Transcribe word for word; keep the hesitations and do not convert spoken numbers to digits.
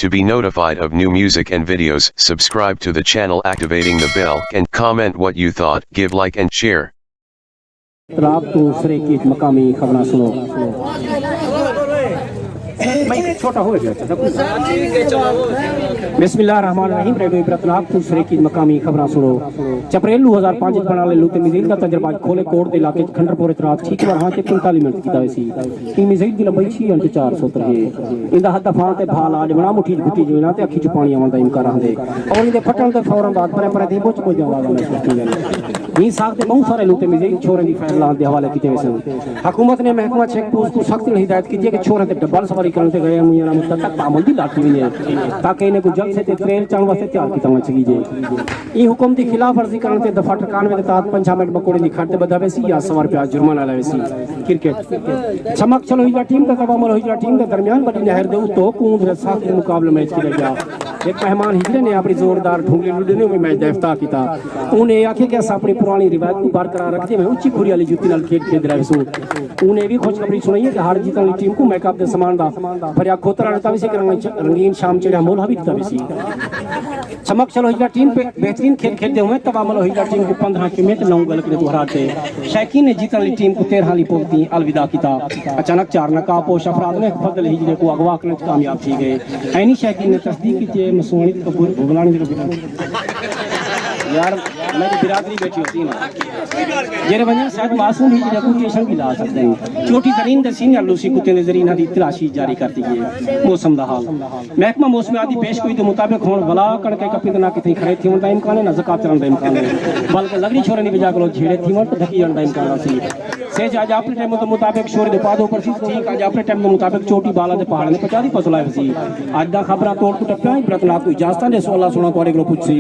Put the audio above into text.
To be notified of new music and videos, subscribe to the channel activating the bell and comment what you thought, give like and share. رات توں سرائیکی اچ مقامی خبراں سنڑو۔ بسم اللہ الرحمن الرحیم۔ ریڈیو عبرت ناک توں سرائیکی اچ مقامی خبراں سنڑو۔ چپریل ڈو ہزار پنج اچ بنڑاں آلے لوتے میزائل دا تجربہ اج کھولے کوٹ دے علاقے اچ کھنڈر پور اچ رات چھی تے ورھاں تے پنتالی منٹ کیتا ویسی۔ ایں میزائل دی لمبائی چھی انچ چار سو تریہے۔ ایندا ہدف ہاں تے بھا لا ڈیونڑاں مٹھی اچ گھٹی جو انہاں تے اکھیں چوں پانڑی آونڑ دا امکان رہندے اور ایندے پھٹنڑ تے فورا بعد پرے پرے دی بچ کوئی جاں آواز محسوس تھیندے۔ ایں ساخت دے بہوں سارے لوتے میزائل چھوہریں دی فائر لان دے حوالے کیتے ویسن۔ حکومت نے محکمہ چیک پوسٹ کوں سختی نال ہدایت کیتی ہے کہ چھوہریں تے ڈبل سواری کرنڑ تے غیر معینہ مدت تک پابندی لاتی ویندے تاکہ انہیں کوں جلد سے تے تریل چاونڑ واسطے تیار کیتا ونج سگیجے۔ ایں حکم دی خلاف ورزی کرنڑ تے دفعہ اٹھانوے دے تحت پنجاہ منٹ مکوڑے دی کھٹ تے بدھا ویسی یا سو روپیہ جرمانہ لائے ویسی۔ کرکٹ۔ چھمک چھلو ہجرا ٹیم تے توا ملو ہجرا ٹیم دے درمیان وڈی نہر دے اتوں کوند دے سخت مقابلہ میچ کھیڈا گیا۔ ہک مہمان ہجرے نے اپنی زوردار ڈھونگلی لڈے نے میچ دا افتتاح کیتا۔ انہوں نے یہ آکھیا کہ اساں اپنی پرانی روایت کو برقرار رکھدے ہوئے اچی کھری والی جتی نال کھیڈ کھیڈ رہے سوں۔ انہوں نے یہ بھی خوشخبری سنائی ہے کہ ہار جیتن والی ٹیم کو میک اپ دے سامان دا بھریا کھوترا ڈتا ویسی کہ رنگین شام چڑھیا مول ہا بھی ڈتا ویسی۔ چھمک چھلو ہجرا ٹیم پہ بہترین کھیل کھیلتے ہوئے توا ملو ہجرا ٹیم کو پندرہ چمیت نو گلک نے ہرا تے شائقین نے جیتن والی ٹیم کو تیرہ والی پوگتی الوداع کیتا۔ اچانک چار نقاب پوش افراد نے فضل ہجرے کو اغوا کرنے کامیاب تھی گئے۔ اینی شائقین نے تصدیق کی تے مسوانی تکبر بھگلانی دے یار میری برادری بیٹھی ہوتی نا جیرے وجہ سید معصوم ہجرے کو ٹیشن بھی لا سکتے ہیں۔ چوٹی زرین دے سینئر لوسی کتے نے ذریعے انہاں دی تلاشی جاری کر دی ہے۔ موسم دا حال۔ محکمہ موسمیات دی پیش گوئی دے مطابق ہݨ ولا کݨکے کپی تے نہ کتھیں کھڑے تھیوݨ دا امکان ہے نہ زکوٰۃ چلݨ دا امکان ہے بلکہ لڳڑی چھوڑݨ دی وجہ کولو جھیڑے تھیوݨ تے دھکی ڄݨ دا امکان راہسی۔ سیج اڄ اپݨے ٹائم دے مطابق شور دے پادو پرسی ٹھیک اڄ اپݨے ٹائم دے مطابق چوٹی بالا دے پہاڑ نے پچا دی فصل آئے ہوسی۔ اڄ دا خبراں توڑ کوں ٹپیاں عبرت ناک کوں اجازتاں ݙیسو اللہ سوہݨا تہاݙے کولو پچھسی۔